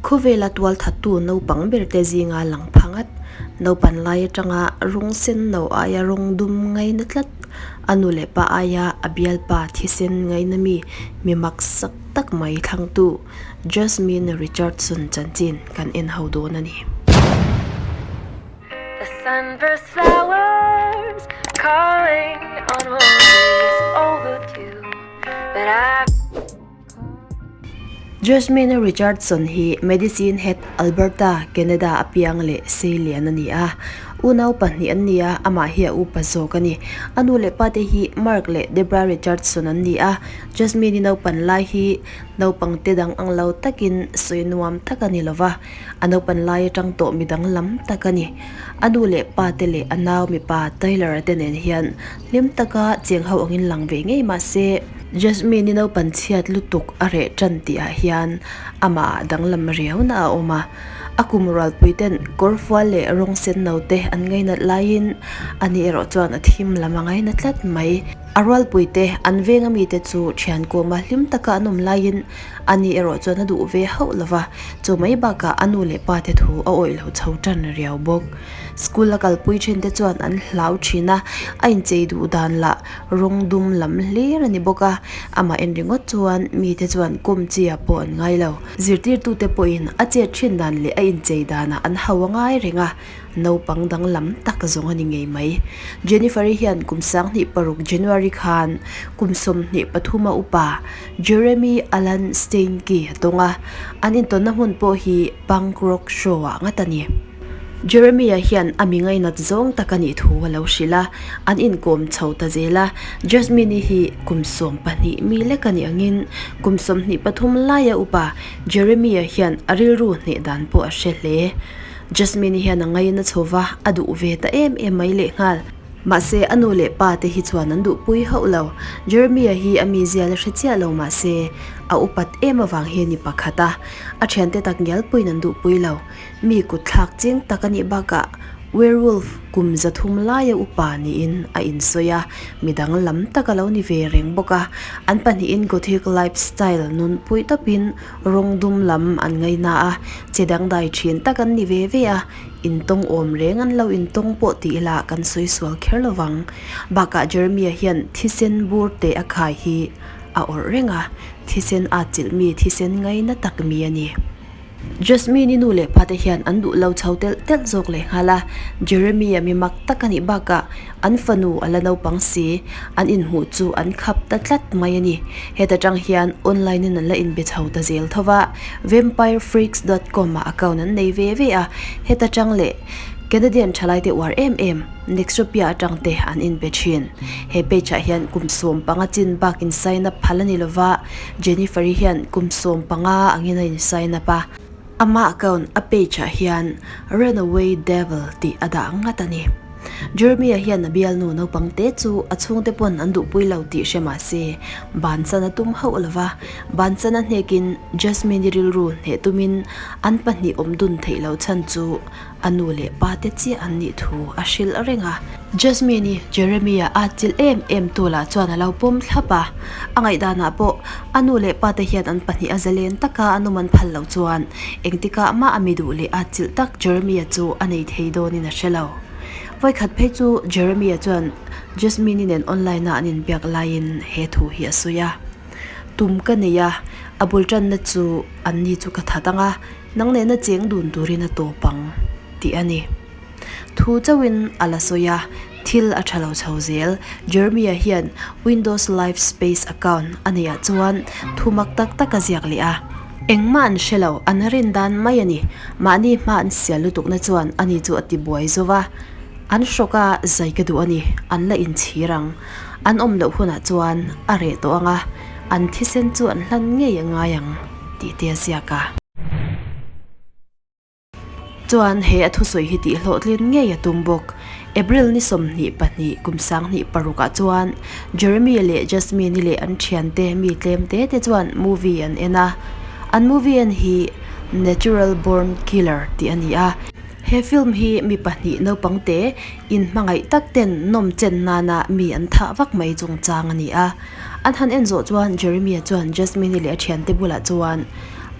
Khawvela tualthattu naupang berte zinga lang pha ngat, naupan lai atanga rawng sen no aia rawng dum ngaina tlat, a nu leh pa aia a bialpa thisen ngaina mi mi maksak tak mai thlangtu Jasmine Richardson chanchin kan en ho dawn a ni. The sunburst flowers calling on roses overdue But I Jasmine Richardson hi Medicine Hat, Alberta, Canada a piang leh seilian a ni a. Unau pahnih an ni a, amah hi a upa zawk a ni. A nu leh pate hi Mark leh Debra Richardson an ni a. Jasmine-i naupan lai hi naupangte dang ang lo takin sawi nuam tak a ni lo va, a naupan lai atang tawh mi danglam tak a ni. A nu leh pate leh a nau mipa Tyler-a te nen hian hlim taka cheng ho angin lang ve ngei mah se, Jasmine-i naupan chhiat lutuk a reh tan tih ah hian amah ah danglam riauna a awm a, a kum rualpui ten kawrfual leh rawng sen no te an ngainat laiin ani erawh chuan a thim lam a ngaina tlat mai. A rualpui te an veng ami te chu thian kawma hlim taka an awm laiin ani erawh chuan a duh ve hauh lo va, chu mai bakah a nu leh pa te thu a awih lo chho tan riau bawk. School a kalpui thin te chuan an hlau thin a, a inchei duh dan lah Rawng dum lam hlir a ni bawk a, amah en ringawt chuan mite chuan kawm chi ah pawh an ngai lo. Zirtirtute pawhin a chet thin dan leh a inchei danah an hau a ngai reng a, naupang danglam tak zawng a ni ngei mai. Jennifer-i hian kum 2006 January khan kum 23 a upa Jeremy Alan Steinke a tawng a, an intawnna hmun pawh hi punk rock show ah ngat a ni. Jeremia hian a mi ngainat zawng tak a nih thu a lo hrilh a, an inkawm chho ta zel a. Jasmine-i hi kum 12 mi lek a nih angin kum 23 laia upa Jeremia hian a rilru hneh dan pawh a hre hle. Jasmine-i hian a ngaina chho va, a duh ve ta em em mai lehnghal. Mahse, a nu leh pa te hi chuan an duhpui hauh lo. Jeremia hi a mizia la hre chiah lo mahse, a upat em avang hi a ni pakhat a, a thiante tak ngial pawhin an duhpui lo. Mi kutthlak ching tak a nih bakah werewolf kum 300 laia upa niin a insawi a, mi danglam tak a lo ni ve reng bawk a. An pahnihin Gothic lifestyle nunpui tawpin rawng dum lam an ngaina a, che dangdai thin tak an ni ve ve a, intawng awm reng an lo intawng pawh tih ila kan sawi sual kher lo vang. Bakah Jeremiah hian thisen bur teh a khai hi a awrh reng a, thisen a chilh mi thisen ngaina tak mi a ni. Jasmine-i nu leh pate hian an duh lo chho telh telh zawk leh nghal a, Jeremy-a mi mak tak a nih bakah an fanu a la naupang si, an inhmuh chu an khap ta tlat mai a ni. Heta tang hian online-in an la inbe chho ta zel tho va, vampirefreaks dot com ah account an nei ve ve a, heta tang leh Canadian thalaite uar em em Nextopia atang te an inbe thin. He page ah hian kum 15 chin bak in sign up phal a ni lova, Jennifer-i hian kum 15 angin a in sign up a, ama account a page ah hian Runaway Devil tih a dah ngat a ni. Jeremy-a hian a bialnu naupang te chu a chhungte pawn an duhpui lo tih hre mah se, bansan a tum hauh lo va, bansan a hnekin Jasmine-i rilru hneh tumin an pahnih awm dun theih loh chhan chu A nu leh pa te chiah an nih thu a hrilh reng a. Jasmine-i Jeremy-a a chilh em em tu lah chuan a lo pawm thlap a. A ngaihdanah pawh a nu leh pa te hian an pahnih a zalen taka an awm an phal loh chuan engtikah mah a mi duh leh a chilh tak Jeremy-a chu a nei thei dawnin a hre lo. Vawikhat phei chu Jeremy-a chuan Jasmine-i nen online-a an inbiak laiin he thu hi a sawi a. Tum ka nei a, a bul tanna chu anni chu ka that ang a. Nang nena cheng dun turin a tawp ang, tih a ni. Thu chauhin a la sawi a, thil a tha lo chho zel. Jeremy-a hian Windows Live Space account a neihah chuan thu mak tak tak a ziak leh a. Engmah an hre lo, an rin dan mai a ni. Mahni hma an sial lutukna chuan ani chu a ti buai zo va. An hrawk a, zai ka duh a ni, an la inchhir ang. An awm loh hunah chuan a reh tawh ang a, an thisen chu an hlan ngei a ngai ang. Tih te a ziak a. Chuan he a thusawi hi tih hlawhtlin ngei a tum bawk. April ni 22 kum 2006 ah chuan Jeremy leh Jasmine-i leh an thiante mi tlem te te chuan movie an en a. An movie en hi Natural Born Killer tih a ni a. He film hi mi pahnih naupang te inhmangaih tak ten nawm chen nana mi an thah vak mai chungchang a ni a. An han en zawh chuan Jeremia chuan Jasmine-i leh a thiante bulah chuan.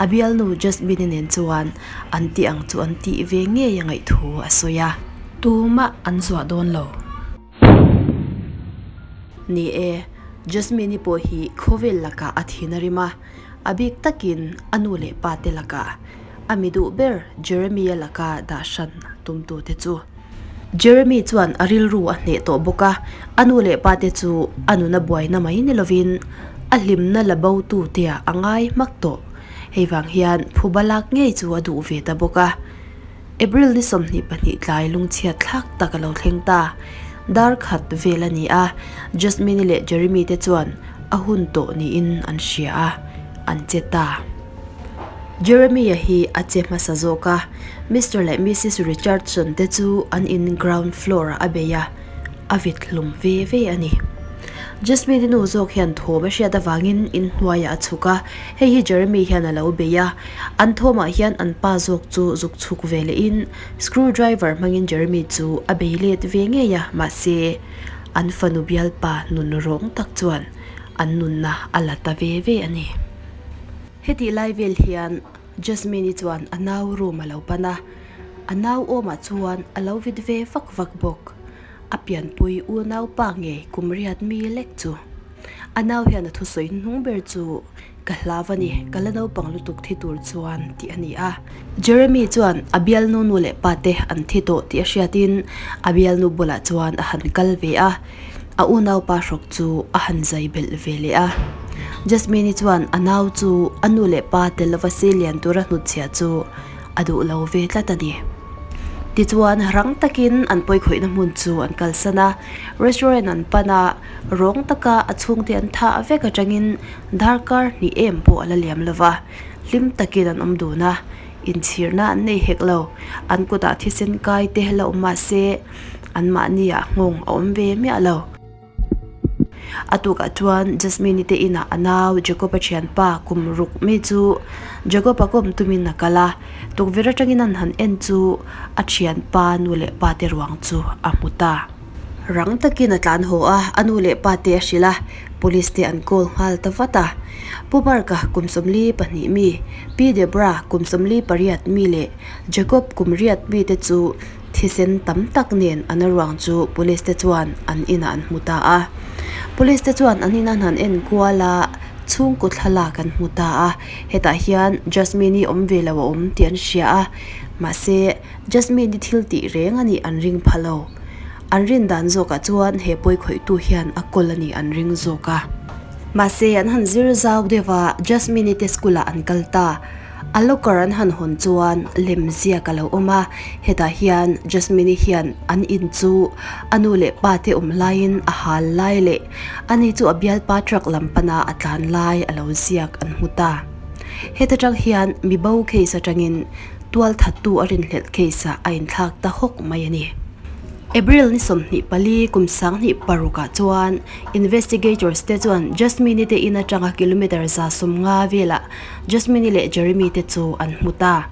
A bialnu Jasmine-i nen chuan an tih ang chu an tih ve ngei a ngaih thu a sawi a. Tumah an zuah dawn lo. Ni e, Jasmine-i pawh hi khawvel lakah a thin a rim a, a bik takin a nu leh pa te lakah a mi duh ber Jeremy-a laka dah hran tumtute chu. Jeremy chuan a rilru a hneh tawh bawk a, a nu leh pa te chu a nuna buaina mai ni lovin a hlimna la bo tu te-ah a ngai hmak tawh. Hei vang hian phuba lak ngei chu a duh ve ta bawk a. April ni 22 tlai lungchhiat thlak tak a lo thleng ta. Dar khat vel a ni a, Jasmine-i leh Jeremy te chuan a hun tawh niin an hria a, an che ta. Jeremy-a hi a che hmasa zawk a, Mister leh Missis Richardson te chu an in ground floor ah a bei a, a vit hlum ve ve a ni. Jasmine-i nu zawk hian thawm a hriat avangin inhnuaiah a chhuk a, hei hi Jeremy hian a lo bei a, an thawmah hian an pa zawk chu zuk chhuk ve lehin screw driver hmangin Jeremy chu a bei let ve ngei a, mahse an fanu bialpa nun rawng tak chuan an nunna a la ta ve ve a ni. Hetih lai vel hian Jasmine-i chuan a nau room a lo pan a, a nau awmah chuan a lo vit ve vak vak bawk. A pianpui unau pa ngei kum riat mi lek chu. A nau hian a thusawi hnung ber chu Ka hlau a ni, ka la naupang lutuk thi tur chuan tih a ni a. Jeremy chuan a bialnu nu leh pa te an thi tawh tih a hriatin a bialnu bulah chuan a han kal ve a. A unaupa hrawk chu a han zai belh ve leh a. Jasmine-i chuan a nau chu a nu leh pa tel lova silian tura hnutchhiah chu a duh lo ve tlat a ni. Tichuan rang takin an pawikhawihna hmun chu an kalsan a, restaurant an pan a, rawng taka a chhungte an thah vek atangin darkar hnih em pawh a la liam lova, hlim takin an awm dun a, inchhirna an nei hek lo, an kutah thisen kai te la awm mahse, Anmahniah nghawng a awm ve miah lo. A tukah chuan Jasmine-i te inah a nau Jacob-a thianpa kum ruk mi chu Jacob-a kawm tumin a kal a, tukverh atangin an han en chu a thianpa nu leh pa te ruang chu a hmu ta. Rang takin a tlan haw a, a nu leh pa te a hrilh a, police te an call nghal ta vat a. Pu Mark-a kum 42 mi, Pi Debra kum 48 mi leh Jacob kum riat mi te chu Thisen tam tak nen an ruang chu police te chuan an inah an hmu ta a. Police te chuan an ina han en kual a, chhungkaw thlalak an hmu ta a. Hetah hian Jasmine-i awm ve lo a awm tih an hria a, mahse Jasmine-i thil tih reng a nih an ring pha lo. An rin dan zawkah chuan he pawi khawihtu hian a kawl a nih an ring zawk a. Mahse an han zir zau deuh a, Jasmine-i te school ah an kal ta. A locker an han hawn chuan lem ziak a lo awm a, hetah hian Jasmine-i hian an in chu a nu leh pa te awm laiin a hal lai leh ani chu a bialpa truck lam pana a tlan lai a lo ziak an hmu ta. Heta tang hian mi bo case atangin tual thattu a rinhlelh case ah a inthlak ta hawk mai a ni. April ni 24 kum 2006 ah chuan investigators te chuan Jasmine-i te in atanga kilometre 150 velah Jasmine-i leh Jeremy te chu an hmu ta.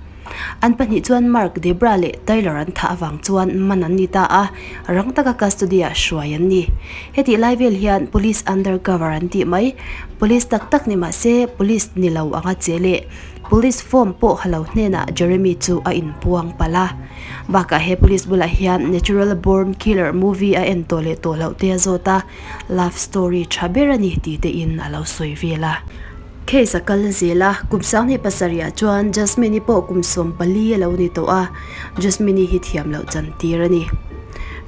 An pahnih chuan Mark, Debra leh Tyler an thah avang chuan man an ni ta a, rang taka custody-ah hruai an ni. Hetih lai vel hian police undercover an tih mai. Police tak tak ni mah se police ni lo anga che leh police form pawh ha lo hnenah Jeremy chu a inpuang palh a. Bakah he police bulah hian Natural Born Killer movie a en tawh leh tawh loh te a zawt a, love story tha ber a ni tih te in a lo sawi vel a. Case a kal zel a, kum 27 ah chuan Jasmine-i pawh kum 14 a lo ni tawh a, Jasmine-i hi thiam loh chan tir a ni.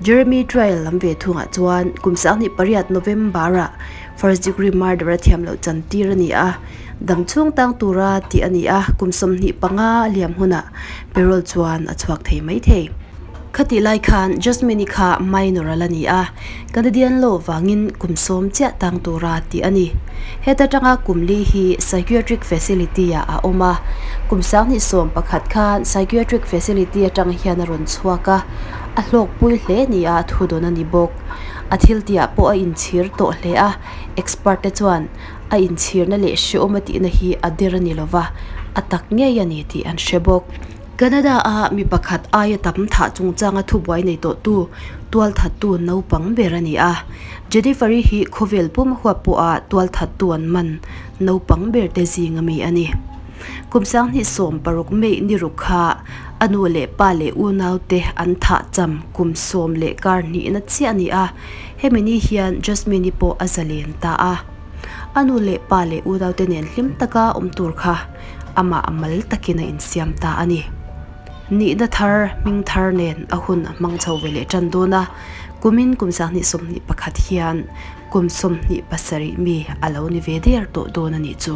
Jeremy trial lam ve thungah chuan kum 28 November-ah first degree murder a thiam loh chan tir a ni a, dam chhung tang tura tih a ni a, kum 25 a liam hunah parole chuan a chhuak thei mai thei. Khatih lai khan Jasmine-i kha minor a la ni a, Canadian law vangin kum sawm chiah tang tura tih a ni. Heta tanga kum li hi psychiatric facility-ah a awm a, kum 2011 khan psychiatric facility atang hian a rawn chhuak a, a hlawkpui hle nia thu dawn a ni bawk. A thil tihah pawh a inchhir tawh hle a, expert te chuan a inchhirna leh hrehawm a tihna hi a der a ni lova, a tak ngei a ni tih an hre bawk. Canada-a mi pakhat aia tam thah chungchanga thubuai nei tawhtu tualthattu naupang ber a ni a. Jennifer-i hi khawvel pum huap pawha tualthattu an man naupang ber te zing ami a ni. Kum 2016 May ni ruk kha a nu leh pa leh unaute an thah cham kum sawm leh kar hnihna chiah a ni a, hemi ni hian Jasmine-i pawh a zalen ta a. A nu leh pa leh unaute nen hlim taka awm tur kha amah a mal takin a insiam ta a ni. Nihna thar, hming thar nen a hun a hmang chho ve leh tan dawn a, kumin kum 2021 hian kum 27 mi a lo ni ve der tawh dawn a nih chu.